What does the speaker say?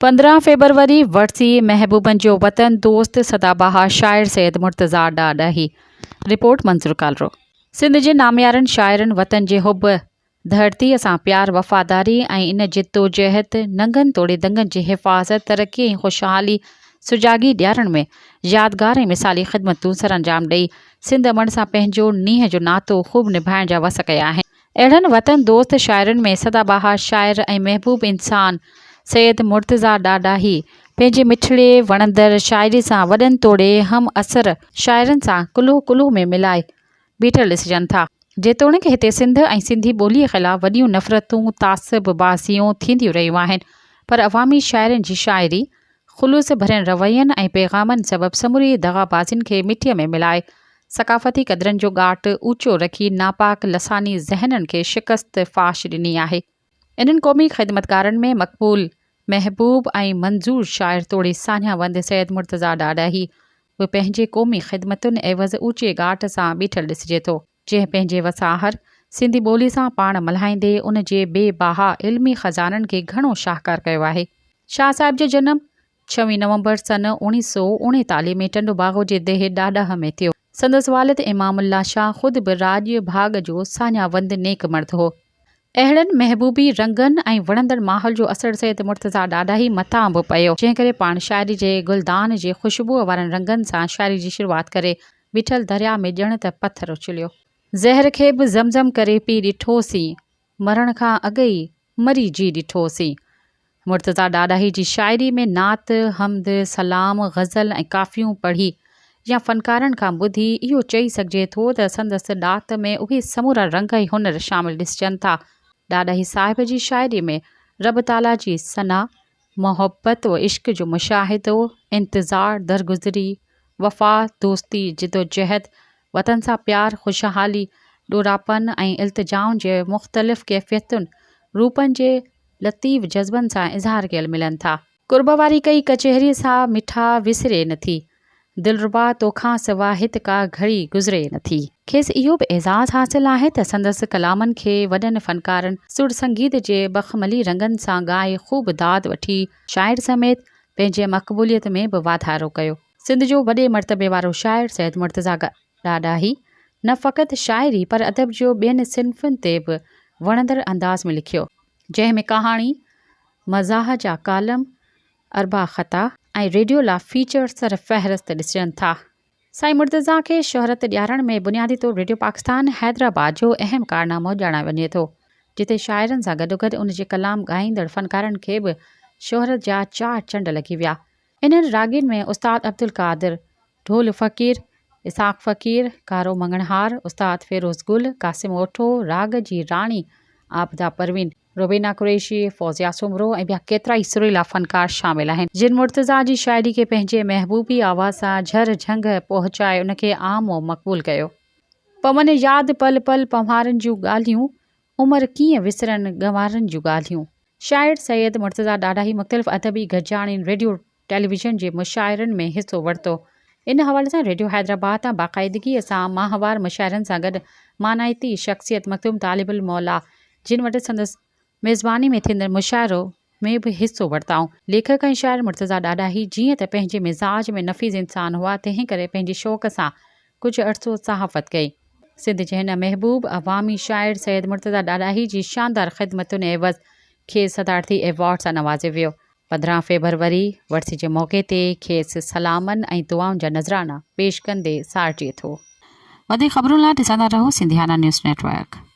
15 فيبروري ورسي محبوبن جو وطن دوست سدا بهار شاعر سيد مرتضيٰ ڏاڏاهي، رپورٽ منظور ڪالرو. سنڌ جي ناميارن شاعرن وطن جي حب، ڌرتيء سان پيار وفاداري ۽ ان جدوجهد، ننگن توڙي دنگن جي حفاظت، ترقي ۽ خوشحالي، سجاڳي ڏيارڻ ۾ يادگار ۽ مثالي خدمتون سرانجام ڏئي سنڌ امڙ سان پنهنجو نينهن جو ناتو خوب نڀائڻ جا وس ڪيا آهن. اهڙن وطن دوست شاعرن ۾ سدا بهار شاعر ۽ محبوب انسان سيد مرتضيٰ ڏاڏاهي پنهنجي مٺڙي وڻندڙ شاعري سان وڏن توڙي هم عصر شاعرن سان ڪلهو ڪلهو ۾ ملائي بيٺل ڏسجن ٿا. جيتوڻيڪ هتي سنڌ ۽ سنڌي ٻوليء خلاف وڏيون نفرتون، تعصب بازيون ٿينديون رهيون آهن پر عوامي شاعرن جي شاعري خلوص ڀرين روين ۽ پيغامن سبب سموري دغابازين کي مٽيء ۾ ملائي، ثقافتي قدرن جو ڳاٽ اوچو رکي ناپاڪ لساني ذهنن کي شڪست فاش ڏني آهي. انهن قومي خدمتگارن ۾ مقبول، محبوب ۽ منظور شاعر توڙي ساڃاهه وند سيد مرتضيٰ ڏاڏاهي به پنهنجي قومي خدمتن عيوض اوچي ڳاٽ سان بيٺل ڏسجي ٿو. جنهن پنهنجي وساهر سنڌي ٻولي سان پاڻ ملهائيندي ان جي بي بها علمي خزانن کي گهڻو شاهڪار ڪيو آهي. شاهه صاحب جو جنم ڇويهه نومبر سن اوڻيهه سو اوڻيتاليهه ۾ ٽنڊو باگو جي ديهه ڏاڏاهه ۾ ٿيو. سندس والد امام الله شاهه خود به راڄ ڀاڳ جو ساڃاهه وند نيڪ مرد هو. اهڙن محبوبي رنگن ۽ وڻندڙ ماحول جو اثر سيد مرتضيٰ ڏاڏاهي مٿان به پيو، جنهن ڪري پاڻ شاعري جي گلدان جي خوشبوء وارن رنگن سان شاعري جي شروعات ڪري بيٺل درياء ۾ ڄڻ ته پٿر اڇليو. زهر کي به زمزم ڪري پي ڏٺوسين، مرڻ کان اڳ ئي مري جي ڏٺوسين. مرتضيٰ ڏاڏاهي جي شاعري ۾ نعت، حمد، سلام، غزل ۽ ڪافيون پڙهي يا فنڪارن کان ٻڌي اهو چئي سگهجي ٿو ته سندس ڏات ۾ اهي سمورا رنگ ۽ هنر شامل ڏسجن ٿا. ڏاڏاهي صاحب جي شاعري ۾ رب تعاليٰ جي ثنا، محبت و عشق جو مشاهدو، انتظار، درگذري، وفا، دوستي، جدوجهد، وطن سان پيار، خوشحالي، ڏوراپن ۽ التجائن جي مختلف ڪيفيتن، روپن جي لطيف جذبن سان اظهار ڪيل ملن ٿا. قرب واري ڪئي ڪچهري سا مٺا وسري نه ٿي. دلربا توکان سوا هت ڪا گهڙي گذري نه ٿي. کيس اهو به اعزاز حاصل آهي ته سندس ڪلامن کي وڏن فنڪارن سر سنگيت جي بخملي رنگن سان ڳائي خوب داد وٺي شاعر سميت پنهنجي مقبوليت ۾ به واڌارو ڪيو. سنڌ جو وڏي مرتبي وارو شاعر سيد مرتضيٰ ڏاڏاهي نه فقط شاعري پر ادب جو ٻين صنفن تي به وڻندڙ انداز ۾ لکيو، جنهن ۾ ڪهاڻي، مزاح جا ڪالم، اربع خطا ۽ ريڊيو لا فيچر سر فهرست ڏسجن ٿا. سائين مرتضيٰ کي شهرت ڏيارڻ ۾ بنيادي طور ريڊيو پاڪستان حيدرآباد جو اهم ڪارنامو ڄاڻايو وڃي ٿو، جتي شاعرن سان گڏوگڏ ان جي ڪلام ڳائيندڙ فنڪارن کي به شهرت جا چار چنڊ لڳي ويا. انهن راڳين ۾ استاد عبدالقادر، ڍول فقير، اسحاق فقير، ڪارو مڱڻهار، استاد فيروز گل، قاسم اوٺو، راڳ جي راڻي عابده پروين، روبينا قريشي، فوزيا سومرو ۽ ٻيا ڪيترائي سريلا فنڪار شامل آهن، جن مرتضيٰ جي شاعري کي پنهنجي محبوبي آواز سان جهر جهنگ پهچائي ان کي عام و مقبول ڪيو. پون ياد پل پل پنهوارن جون ڳالهيون، عمر ڪيئن وسرن ڳنوارن جون ڳالهيون. شاعر سيد مرتضيٰ ڏاڏاهي مختلف ادبي گڏجاڻين، ريڊيو، ٽيليويزن جي مشاعرن ۾ حصو ورتو. ان حوالي سان ريڊيو حيدرآباد تان باقاعدگيء سان ماهوار مشاعرن سان گڏ مانائتي شخصيت مخدوم طالب الموليٰ جن وٽ سندس ميزباني ۾ ٿيندڙ مشاعرو ۾ به حصو ورتائون. ليکڪ ۽ شاعر مرتضيٰ ڏاڏاهي جيئن ته پنهنجي مزاج ۾ نفيس انسان هئا، تنهن ڪري پنهنجي شوق سان ڪجهه عرصو صحافت ڪئي. سنڌ جي هن محبوب عوامي شاعر سيد مرتضيٰ ڏاڏاهي جي شاندار خدمتن عيوض کيس صدارتي ايوارڊ سان نوازيو ويو. 15 فيبروري ورسي جي موقعي تي کيس سلامن ۽ دعائن جا نذرانا پيش ڪندي سارجي ٿو. وڌيڪ خبرن لاء ڏسندا رهو سنڌيانا نيوز نيٽ ورڪ.